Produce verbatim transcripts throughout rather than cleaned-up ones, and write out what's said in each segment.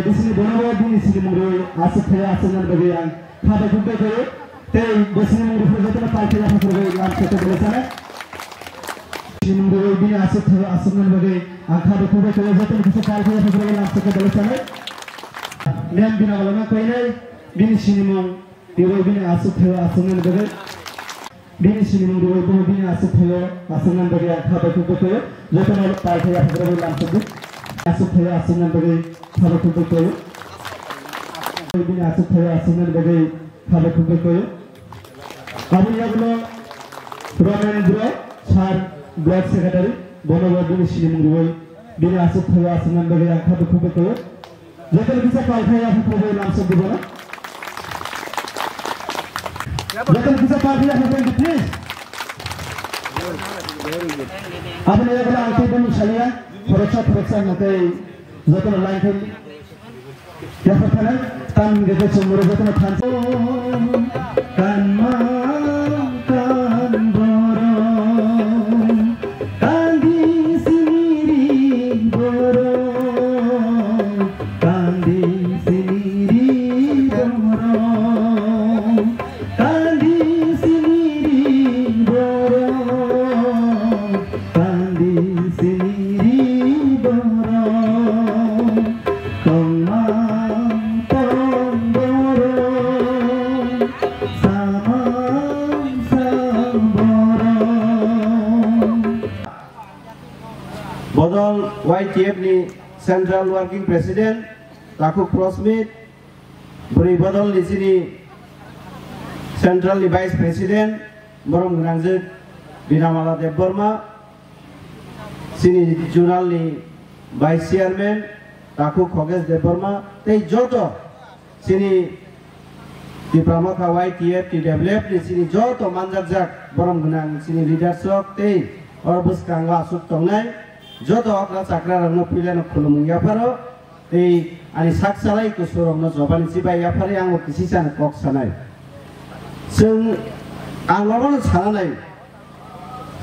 Disini bono bo bini sinimung rwi aswk khe aswk nani bagwi ang kha bai kuk bai khaio. Tei bo sinimung rwi jotono pal khe yapha phurwi lam sokhe belai sanai. Sinimung rwi bini aswk khe aswk nani bagwi ang kha bai kuk bai khaio, jotono kisa pal khe yapha phurwi lam sokhe belai sanai. Mem bini wala ma koinai bini sinimung rwi bini aswk khe aswk nani bagwi. Bini sinimung rwi bo bini aswk thaio, aswk nani bagwi ang kha bai kuk bai khaio. Jotono pal khe yapha phurwi lam sokdi. Aswk thaio, aswk nani bagwi kha bai kuk bai khaio. Bini aswk thaio, aswk nani bagwi kha bai kuk bai khaio. Aboni yagulo Romen Bro, sir, block secretary, bono bo bini sinimung rwi bini aswk thaio, aswk nani bagwi ang kha bai kuk bai khaio. Jotono kisa pal khe yapha phurwi lam sokdi bono. Jotono kisa pal khe yapha phurwi, please. Aboni yagulo ang tei bono saliya, khoroksa khoroksa hwnkhe jotono line khe yapha thanai, tam hwnkhe chwng oro jotono thansa. Kanma kan borok. Kandi siniri borok, kandi siniri borok, kandi siniri borok, kandi siniri borok, tongma tong borok. Samang samborok. Bodol Y T F ni Central Working President, Takhuk Prosmit, Bwrwi Bodol ni chini Central ni Vice President, Borom Gwnangjwk Binamala Debbarma, chini Zonal ni Vice Chairman, Takhuk Khogesh Debbarma, tei joto chini Tipra Motha Y T F T W F ni chini joto manjakjak borom gwnang chini leaders rok tei oro bwskango aswk tongnai joto okra chakra rokno puilano khulumung yapharo tei ani sak salai kusurokno jobani chibai yaphari ang o kisi chana kok sanai. Chwng ang obono sananai,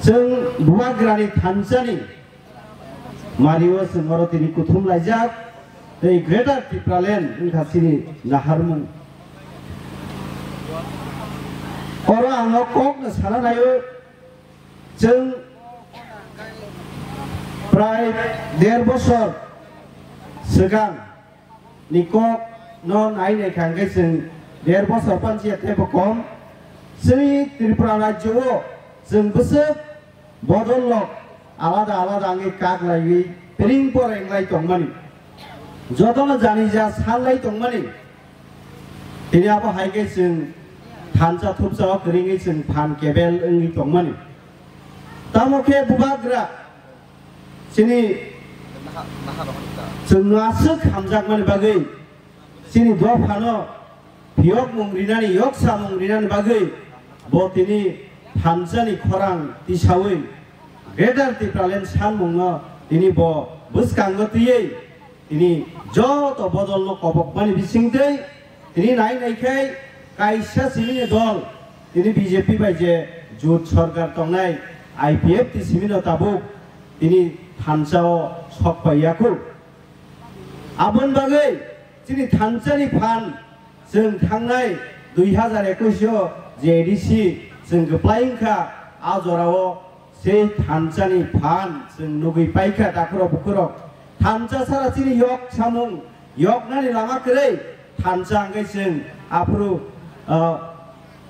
chwng Bubagrani thansani Mario chwng oro tini kuthum laijak, tei Greater Tipraland wngkha chini naharmung. Oro ang o kokno sana naio, chwng prai der bosor swkang ni kok no nai nai kha hwnkhe chwng der bosor panchi ya teibo kom. Chini Tripura rajyo o chwng bwswk bodol rok alada alada wngwi kak laiwi pring poreng lai tongmani, jotono jani ja sal lai tongmani. Tini abo hai khe chwng thansa thupsa o kwrwngwi chwng phan kebel wngwi tongmani. Tamo khe Bubagra chini chwngno aswk hamjakmani bagwi, chini dophano phiyokmung rinani, yoksamung rinani bagwi bo tini thansani khorang tisawi Greater Tipraland sanmungno tini bo bwskango twiwi tini joto bodolno kobokmani bisingtwi tini nai nai khe kaisa simini dol tini B J P bai je jut sorkar tongnai I P F T simino tabuk tini thansao sok pai yaku. Aboni bagwi chini thansani phan chwng thangnai dui hazar ekwis o je A D C chwng kwplai wngkha, a jorao sei thansani phan chwng nugwi paikha takhurok bukhurok. Thansa sara chini yok samung, yoknani lama kwrwi thansa hwnkhe chwng aphuru, ah,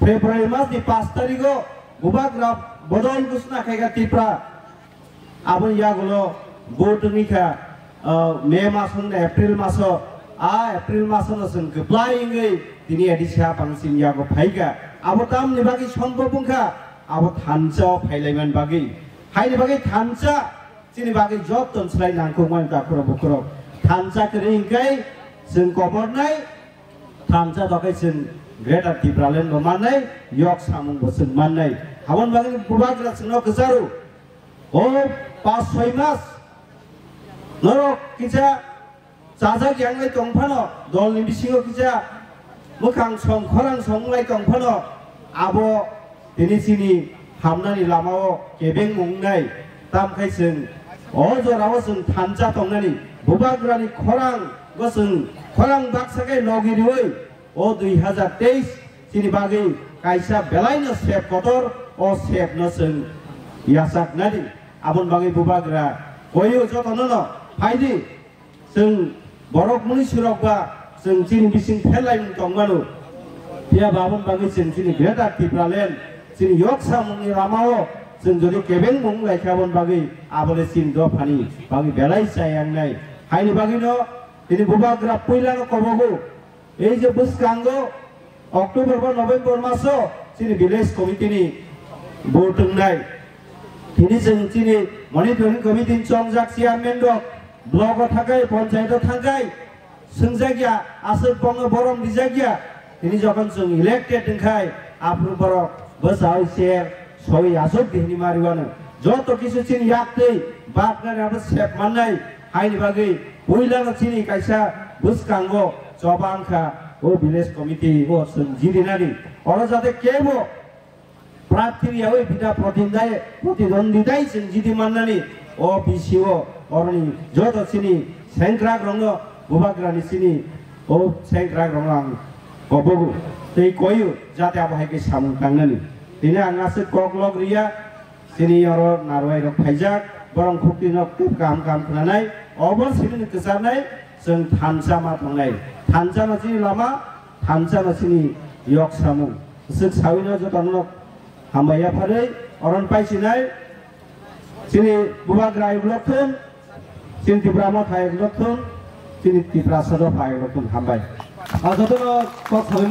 February mas ni pash tarigo Bubagra bodol ghosna khaikha Tipra. Aboni yagulo vote wngwi kha, ah, May maso hwnwi April maso, a April masono chwng kwplai wngwi tini A D C haphang chini yago phaikha. Abo tamni bagwi sombhob wngkha, abo thansa o phailaimani bagwi. Haini bagwi thansa chini bagwi joto swlai nangkukmani takhurok bukhurok. Thansa kwrwi hwnkhe chwng kobornai, thansa tokhe chwng Greater Tipraland bo mannai, yok samung bo chwng mannai. Aboni bagwi Bubagra chwngno kwcharo. O pas soi mas norok kisa chajak yanglai tong phano, dolni bisingo kisa mwkhang song khorang song wng lai tong phano abo tini chini hamnani lamao kebengmung wngnai. Tam khai chwng o jorao chwng thansa tongnani, Bubagrani khorang bo chwng khorang baksa khe logi riui o dui hazar teis chini bagwi kaisa belaino sep kotor, o sepno chwng yachaknani. Aboni bagwi Bubagra koiyo jotono no phaidi. Chwng borok mui surok ba chwng chini bising pher laimung tong mano. Phiya ba aboni bagwi chwng chini Greater Tipraland chini yok samungni lamao chwng jodi kebengmung lai khe aboni bagwi abole chini dophani bagwi belai chaya wngnai. Haini bagwino tini Bubagra puilano kobogo. Ei je bwskango October ba November maso chini village committee ni vote wngnai. Tini chwng chini monitoring committee ni chongjak chairman rok block o thangkai, panchayat o thangkai, swngjakya, aswk bongno borom rijakya. Tini jokhon chwng elected wngkhai, aphuru borok bwsai ser soi aswk di hwnwi mariwano. Joto kisu chini yaktwi baknani abo sep mannai. Haini bagwi puilano chini kaisa bwskango choba wngkha o village committee o chwng jirinani. Oro jate kebo prarthi riyawi bida protindai-, protidonditai chwng jidi mannani o B C O oroni joto chini sengkrakrokno Bubagrani chini o sengkrakrokno ang kobogo tei koiyo jate abo hai khe samung tangnani. Tini ang aswk kok lok riya. Chini oro narwai rok phaijak, borok khukti no khub kaham kaham khwnanai, obo simi ni kwcharnai, chwng thansa ma tongnai. Thansa no chini lama, thansa no chini yok samung. Swk sawi no joto no hambai yapharwi, oron pai sinai, chini Bubagra ayuk lok thun, chini Tipra Motha ayuk lok thun, chini Tiprasa dopha ayuk lok thun, hambai. A joto no kok sawi